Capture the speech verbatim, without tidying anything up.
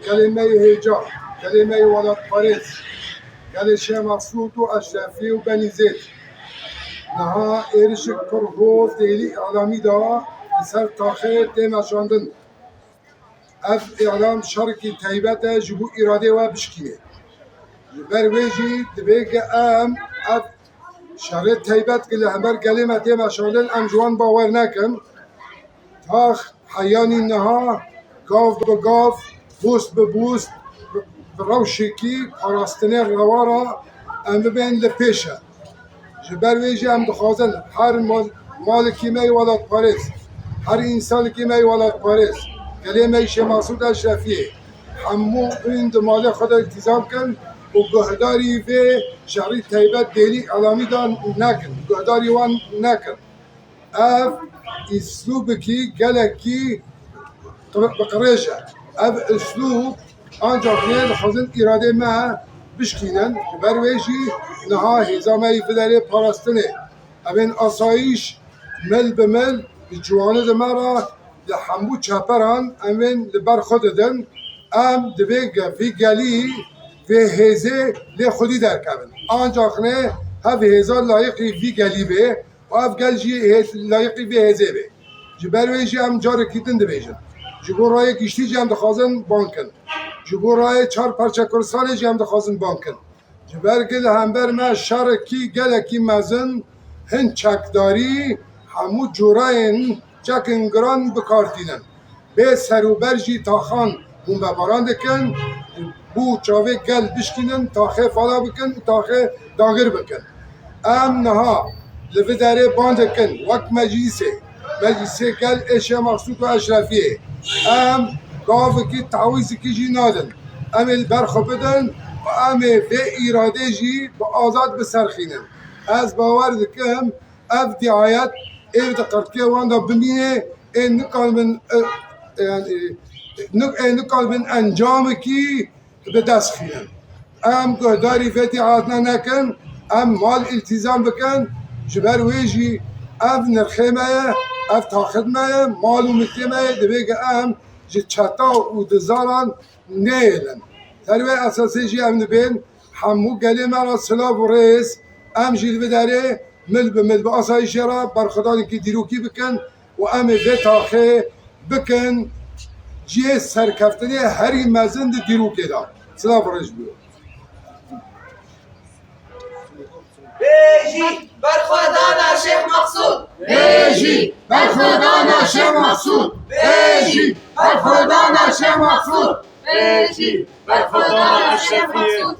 Gelê me yê hêja, gelê me yê welatparêz, gelê Şêx Mesûd û Eşrefî û Benîzêd. Niha êrişek pir hov di hêlî îlamî de li ser taxê tê meşandin. Ev îlam şerekî taybet e ji bo îradê we bişkînê. Ji ber wê jî divê ke em ev şerê taybet ki li hember gelê me tê meşandin, em ji wan bawer nekin. Tax heyanî niha gav bi gav, bûst bi bûst, bi, bi rewşekî parastinê rewa re em bibên li pêş e. Ji ber wê jî em dixwazin her mal, malekî me yê welatparêz, her însanekî me yê welatparêz, gelê me yê Şêx Mesûd Eşrefiyê, hemû hûn di malê xwe de îltîzam kin û guhdarî vê şerî taybet dêlî îlamî de nekin, guhdarî wan nekin. Ev îslûbekî gelekî qir-, bi qirêj e. Ev îslûb ancak nê dixwazin îradê me bişkînin. Ji ber wê jî niha hêza me yî vê derê parastinê. Em ên asayîş mil bi mil, bi ciwanê de me re li hemû çeperan em ên li ber xwe didin. Em divê ge-, vî gelî, vê hêzê lê xwedî derkevin. Ancak nê hev hêza layiqî vî gelî bê. Ev gel jî hêz, layiqî vê hêzê bê. Ji ber wê jî em carekî din dibêjin. Ji bo rayê giştî jî em dixwazin bang kin. Ji bo rayê çar parçe Kurdistanê jî em dixwazin bang kin. Ji ber ku li hember me şerekî gelekî mezin, hin çekdarî, hemû cureyên çekên giran bi kar tînin. Bê serûber jî taxan bombebaran dikin, bo çavê gel bişkînin, taxê fala bikin û taxê dagir bikin. Em niha li vê derê bang dikin wek meclîsê, meclîsê gel ê Şêx Mesûd û Eşrefiyê. Em gavekî tawîzekî jî nadin. Em ê li ber xwe bidin û em ê vê îradê jî bi azad biserxînin. Ez bawer dikim, ev dîayet ê di qirtiyê wan de bimîne, ê nikaribin, e, e, yanî, ê nik-, ê nikaribin encamekî bi dest xînin. Em guhdarî vê dîayetna nekin, em mal îltîzam bikin, ji ber wê jî ev nirxê me ye, ev taxit me ye, mal û milkê me ye, divê ke em ji çeta û dizaran nêhêlin. Ser wê esasê jî em dibên hemû gelê me re silav û rêz, em jî li vê derê mil bi mil bi asayîşê re berxwedanekî dîrokî bikin û em ê vê taxê bikin cihê serkeftinê herî mezin di dîrokê de. Silav û rêz ji bo we. Bêjî berxwedana Şêx Mesûd. Bêjî berxwedana Şêx Mesûd. Bêjî berxwedana Şêx Mesûd. Bêjî berxwedana Şêx Mesûd.